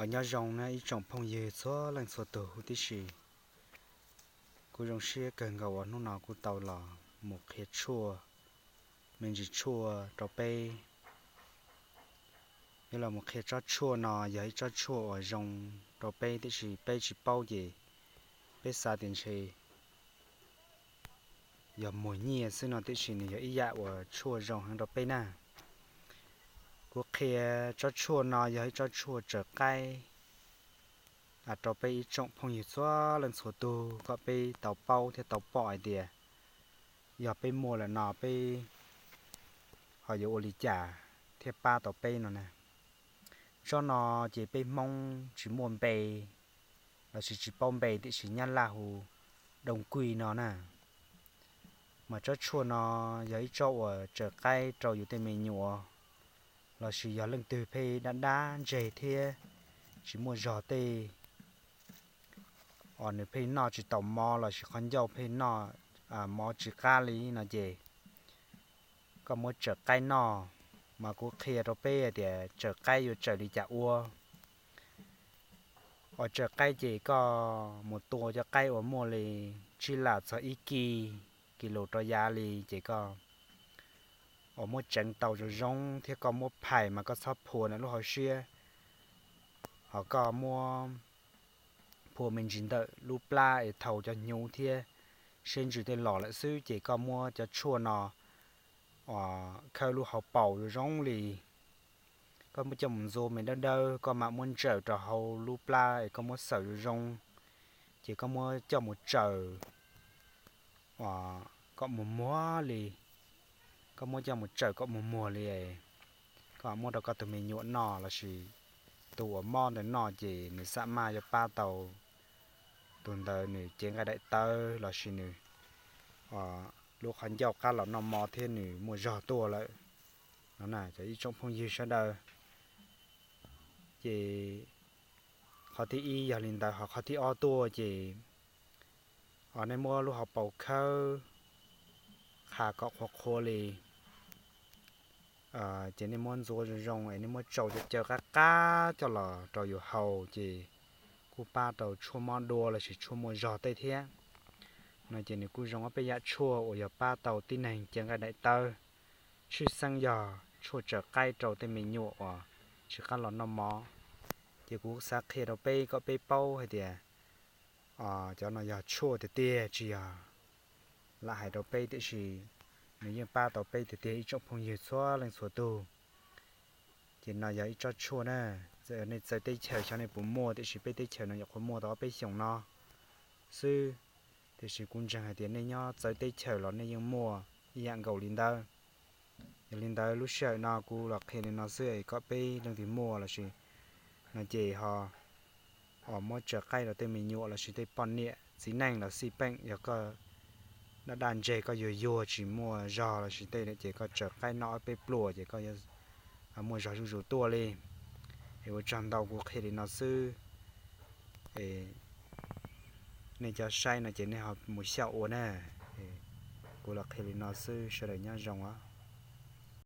Nyob zoo na ib tsoom phooj ywg txhua leej txhua tug huv tib si. Kuv zoo siab kawg nkaus uas hnub no kuv tau los mus qhia tshuaj, me ntsis tshuaj rau peb. Yuav los mus qhia tsob tshuaj no yog ib tsob tshuaj uas zoo rau peb tiam sis peb tsis paub ces peb xav tias ntshe yog muag nyiaj xwb no tiam sis nws yog ib yam uas tshuaj zoo heev rau peb na. Kuv qhia tsob tshuaj no yog ib tsob tshuaj tsaws qaib rau peb ib tsoom phooj ywg txhua leej txhua tug kom peb tau paub thiab tau pom hais tias yog peb muaj lawm no peb ho yuav ua li cas thiaj pab tau peb no na. Tsob no ces peb Hmoob tsis muaj npe lossis tsis paub npe tiam sis Nyab Laj hu doo kuij no na. Mas tsob tshuaj no yog ib tsob uas tsaws qaib rau yus tej me nyuam lossis yog leej twg pheej dab dab ntseg thiab tsis muaj zog tej, os nws pheej noj tsis taus mov lossis qhov ncauj pheej noj mov tsis qab li no ces koj muab tsaws qaib noj. Mas kuv qhia rau peb hais tias tsaws qaib yuav tsaws li cas ua. Os tsaws qaib ces koj mus tua cov qaib uas muaj li tsib lam txog ib ki, ki lus rau yav li ces koj os muab tseev tau zoo zoo thiab koj muab phais mas koj txhob phua nws lub hauv siab, ho koj muab phua me ntsis ntawm lub plab es thau cov hnyuv thiab siab ntsws tej los lawm xwb ces koj muab cov tshuaj no khawb lub hauv paus zoo zoo li. Koj muab coj mus ntxuav me dawb dawb koj mam muab ntsaws rau hauv lub plab es koj muab xaws zoo zoo, ces koj muab coj mus tsaws kom muag muag li. Koj muab coj mus tsaws kom muag muag li, koj muab rau koj tus me nyuam noj lossis tus uas mob ntawd noj ces nws xam maj yuav pab tau tus ntawd nws cev nqaij daim tawv lossis nws lub qhov ncauj qab los noj mov thiab nws muaj zog tuaj lawm no na cov ib tsoom phooj ywg sawv daws. Ces qhov thib ib yog li ntawd, ho qhov thib ob tuaj ces nej muab lub hauv paus khawb qha kom qhuav qhuav li, ces nej muab ntxuav zoo zoo es nej muab tsau cov caw qab qab coj los rau yus haus ces kuj pab rau tshuaj mob dua lossis tshuaj muaj zog tej thiab. No ces nws kuj zoo ob peb yam tshuaj uas yog pab tau tib neeg cev nqaij daim tawv, tshwj xeeb yog tshuaj tsaws qaib rau tej me nyuam uas tsis qab los noj mov. Ces kuv xav qhia rau peb kom peb paub hais tias cov no yog tshuaj tiag tiag tsis yog lam hais rau peb tiam sis nws yeej pab tau peb tiag tiag ib tsoom phooj ywg txhua leej txhua tug. Ces no yog ib tsob tshuaj na, txawm nej txawv teb chaws xyov nej puas muaj tiam sis peb teb chaws no nyuam qhuav muaj tau ob peb xyoos no xwb. Tiam sis kuv ntseeg hais tias nej nyob txawv teb chaws los nej yeej muaj ib yam nkaus li ntawd. Yog li ntawd lub sij hawm no kuv los qhia li no xwb es kom peb leej twg muaj lossis no ces ho muab tsaws qaib rau tej me nyuam lossis tej poj niam txiv neej los xij peem, yog koj daj daj ntseg koj yuag yuag tsis muaj zog lossis tej ces koj tsaws qaib noj ob peb pluas ces koj yuav muaj zog zuj zus tuaj li. Es ua tsaug ntau kuv qhia li no xwb, nej cov saib no ces nej ho mus xyaum ua na. Kuv los qhia li no xwb, sawv daws nyob zoo os.